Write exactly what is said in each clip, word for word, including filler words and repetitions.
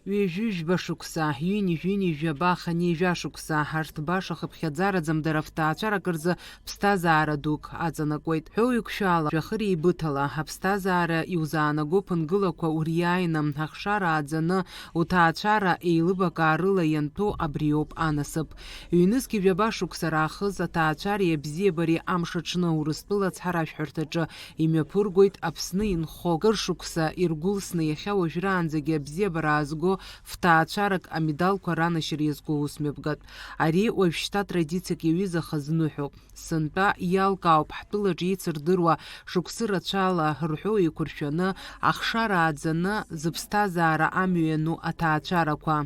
Ҩажәи жәба шықәса, ҩынҩажәи ҩажәаба хынҩажәа шықәса, арҭ баша хыԥхьаӡараӡам дара фҭаацәарак рзы ԥсҭазаара дук аҵанакуеит. Ҳәоу еиқәшәала, жәахыр еибыҭала, аԥсҭазаара иузаанаго ԥынгылақәа уриааины, ахшара ааӡаны, уҭаацәара еилыбакаарыла ианҭәу абриоуп анасыԥ. Ҩнызқь жәаба шықәса раахыс аҭаацәареи абзиабареи амш аҽны Урыстәыла ацҳаражәҳәарҭаҿы имҩаԥыргоит Аԥсны инхо, кыр шықәса иргәылсны иахьа уажәраанӡагьы абзиабара аазго фҭаацәарак амедалқәа ранашьара иазку аусмҩаԥгатә. Ари уажәшьҭа традициак иаҩызахаз ныҳәоуп. Сынтәа иалкаауп ҳтәылаҿы ицырдыруа шықәсы рацәала рҳәоу еиқәыршәаны, ахшара ааӡаны, зыԥсҭазаара амҩа иану аҭаацәарақәа.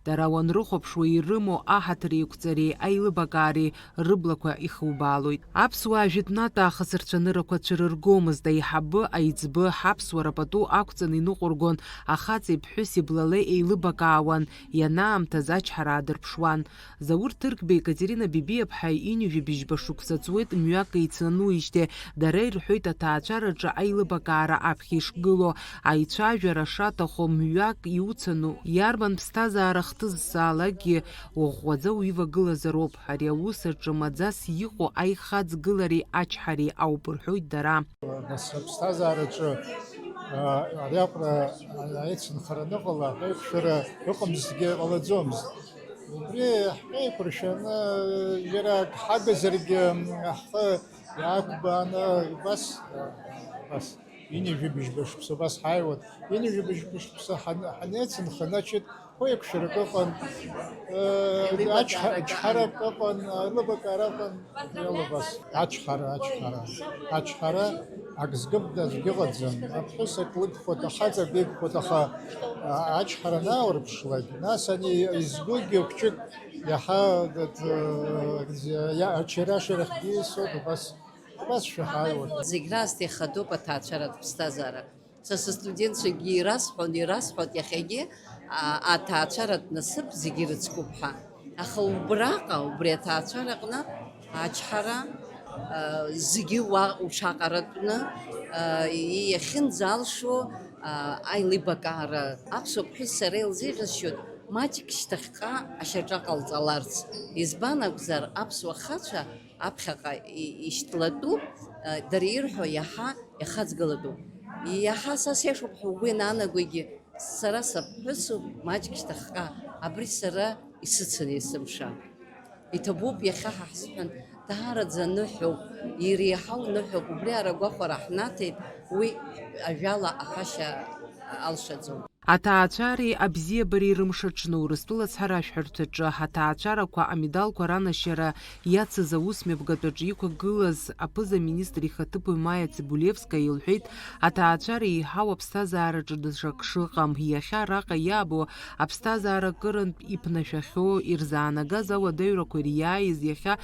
Дара уанрыхәаԥшуа ирымоу аҳаҭыри еиқәҵареи аилыбакаареи рыблақәа ихубаалоит. Аԥсуаа жәытәнатә аахыс рцәаныррақәа цәырыргомызт, аиҳабы, аиҵбы, ҳаԥсуара пату ақәҵаны иныҟәыргон, ахаҵеи ԥҳәыси блала еилыбакаауан, ианаамҭаз ачҳара аадырԥшуан. Заур Ҭырқьба Екатерина Бибиаԥҳа ҩынҩажәи быжьба шықәса ҵуеит мҩак еицануижьҭеи, дара ирҳәоит аҭаацәараҿы аилыбакаара аԥхьа ишгылоу, аицәажәара шаҭаху мҩак иуцану, иарбан ԥсҭазаара хҭыззаалакгьы уӷәӷәаӡа уивагылазароуп. Ари аус аҿы маӡас иҟоу аихаҵгылареи ачҳареи ауп рҳәоит дара. Нас аԥсҭазаараҿы, а, ари аҟара аицынхара аныҟала, аиқәшәара ыҟамзҭгьы ҟалаӡомызт. Убри ҳхеиқәыршәаны, џьара ак ҳагызаргьы, ҳхы иаақәбааны, убас, убас, ҩынҩажәи быжьба шықәса убас ҳааиуан. Ҩынҩажәи быжьба шықәса ҳан-, ҳанеицынха, значит, ҳхеиқәшәарак ыҟан, э, ачҳа-, ачҳарак ыҟан, аилыбакаара ыҟан, иалубас. Ачҳара, ачҳара, ачҳара. Ак згымда аӡәгьы ыҟаӡам. Аԥҳәыс ак лыгхоит, ахаҵа ак игхоит, аха, а, ачҳара анааурԥшлак, нас ани изгогьы хәҷык иаҳа, д-, д-, иа-, ачара ашарахьгьы исоуп, убас, убас шәаҳаиуеит. Зегь раасҭа ихадоуп аҭаацәаратә ԥсҭазаара. Са сыстудентцәагьы ирасҳәон, ирасҳәоит иахьагьы, а, аҭаацәаратә насыԥ зегьы ирыцкуп ҳәа. Аха убраҟа, убри аҭаацәараҟны ачҳара, а, зегьы уа уҽаҟаратәны, а, иахьынӡалшо, а, аилибакаара. Аԥсуа ԥҳәыс сара илзеиӷьасшьоит маҷк шьҭахьҟа ашьаҿа ҟалҵаларц. Избан акәзар, аԥсуа хацәа аԥхьаҟа и-, ишьҭлатәуп, а, дара ирҳәо иаҳа иахаҵгылатәуп. Иаҳа са сиашоуп ҳәа угәы ианаанагогьы, сара саԥҳәысуп, маҷк шьҭахьҟа абри сара исыцын есымша. Иҭабуп иахьа ҳа ҳзыҳәан даараӡа ныҳәоуп, иреиҳау ныҳәоуп, убри ара агәахәара ҳнаҭеит, уи ажәала аҳәашьа алшаӡом. Аҭаацәареи абзиабареи рымш аҽны Урыстәыла ацҳаражәҳәарҭаҿы аҭаацәарақәа амедалқәа ранашьара иацыз аусмҩаԥгатәаҿы иқәгылаз аԥыза-министр ихаҭыԥуаҩ Маиа Цибулевскаиа илҳәеит, аҭаацәара еиҳау аԥсҭазаараҿы даҽак шыҟам, иахьа араҟа иаабо аԥсҭазаара акырынтә иԥнашәахьоу, ирзаанагаз ауадаҩрақәа ириааиз иахьа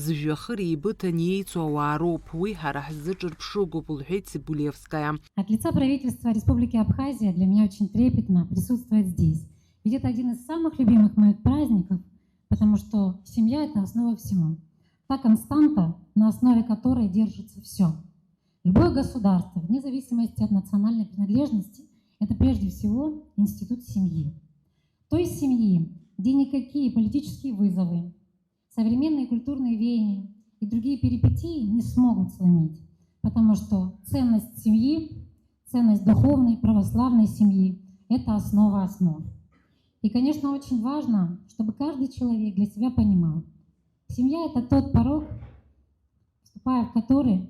зжәҩахыр еибыҭан иеицу ауаа роуп, уи ҳара ҳзы ҿырԥшыгоуп, лҳәеит Цибулевскаиа. От лица правительства Республики Абхазия для меня очень трепетно присутствовать здесь. Ведь это один из самых любимых моих праздников, потому что семья — это основа всего. Та константа, на основе которой держится всё. Любое государство, вне зависимости от национальной принадлежности, это прежде всего институт семьи. Той семьи, где никакие политические вызовы, современные культурные веяния и другие перипетии не смогут сломить, потому что ценность семьи, ценность духовной православной семьи — это основа основ. И, конечно, очень важно, чтобы каждый человек для себя понимал, семья — это тот порог, вступая в который,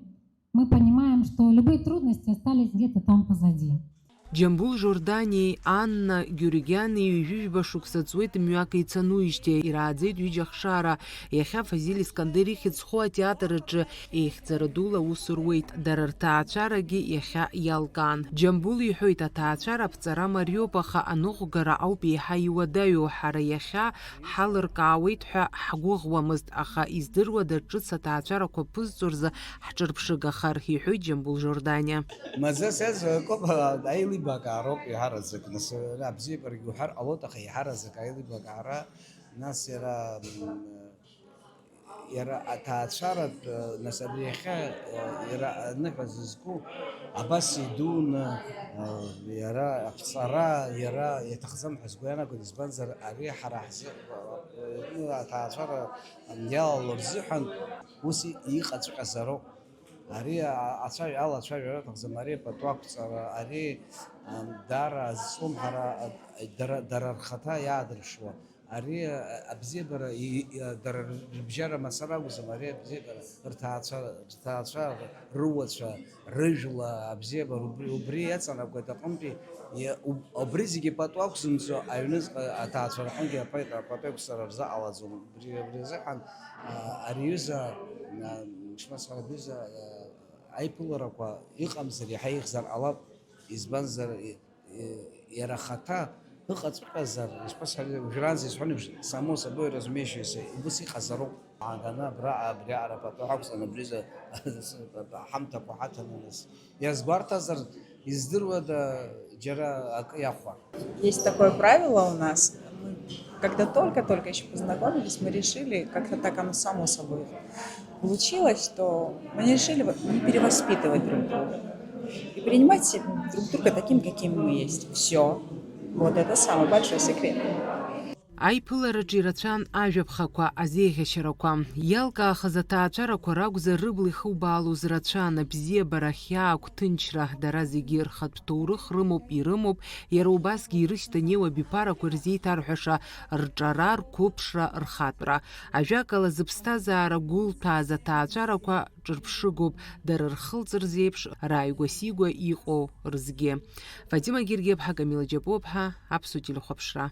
мы понимаем, что любые трудности остались где-то там позади. Џьамбул Жорданиеи Анна Гиоргиани ҩажәижәба шықәса ҵуеит мҩак еицануижьҭеи, ирааӡеит ҩыџьа ахшара. Иахьа Фазиль Искандер ихьӡ зху атеатр аҿы еихьӡара дула аус руеит. Дара рҭаацәарагьы иахьа иалкаан. Џьамбул иҳәоит, аҭаацәара аԥҵара мариоуп, аха аныҟәгара ауп еиҳа иуадаҩу. Ҳара иахьа ҳалыркаауеит ҳәа ҳгәыӷуамызт, аха издыруада ҿыц аҭаацәарақәа ԥызҵо рзы ҳҿырԥшыгахар, иҳәоит Џьамбул Жорданиа. Маӡас иазҳәақәоуп, аилибакаароуп еиҳараӡак, нас, абзиабарагьы уҳәар ҟалоит, аха еиҳараӡак аилибакаара, нас иара, м, Иара аҭаацәаратә, нас абри иахьа иара аныҳәа зызку абас идуны, иара аԥҵара, иара иаҭахӡам ҳәа сгәы иаанагоит, избанзар ари ҳара ҳзы, аҭаацәара иалало рзыҳәан ус иҟаҵәҟьазароуп. Ари ацәажәара, алацәажәара аҭахӡам, ари пату ақәҵара, ари даара азҿлымҳара, дара, дара рхаҭа иаадырԥшуа. Ари, а, абзиабара, и, и, а, дара рыбжьара мацара акәӡам, ари абзиабара рҭаацәа, рҭаацәа, рыуацәа, рыжәла абзиабара убри, убри иаҵанакуеит аҟынтәи, и, уб-, убри зегьы пату ақәзымҵо аҩныҵҟа аҭаацәа рҟынгьы апоет апату иқәҵара рзыҟалаӡом. Убри, убри азыҳәан, а, ари аҩыза, а, ишԥасҳәара, абри аҩыза, а, аиԥыларақәа иҟамзар иаҳа еиӷьзар ҟалап, избанзар, и, Иара ахаҭа ыҟаҵәҟьазар, ишԥасҳәари, уажәраанӡа исҳәон еиԥш, само собой разумеющееся, убыс иҟазароуп. Ааганы абра, абриаҟара пату ҳақәҵан, абризы ҳамҭақәа ҳаҭаны, нас, иазгәарҭазар, издыруада џьара акы иахәар? Есть такое правило у нас. Мы, когда только-только ещё познакомились, мы решили, как-то так оно само собой получилось, что мы решили вот не перевоспитывать друг друга и принимать се-, друг друга таким, каким мы есть. Всё. Вот это самый большой секрет. Аиԥылараҿы ирацәан ажәаԥхақәа, азеиӷьашьарақәа. Иалкаахаз аҭаацәарақәа ракәзар, рыбла ихубаалоз рацәан, абзиабара, ахьаа, агәҭынчра, дара зегьы рхатә ҭоурых рымоуп, ирымоуп, иара убасгьы ирышьҭанеиуа абиԥарақәа ирзеиҭарҳәаша рҿара, рқәыԥшра, рхатәра. Ажәакала, зыԥсҭазаара гәылҭәааз аҭаацәарақәа ҿырԥшыгоуп, дара рхылҵ рзеиԥш, рааигәа-сигәа иҟоу рзгьы. Фатима Гергеԥҳа, Камила Џьапуаԥҳа, Аԥсуа телехәаԥшра.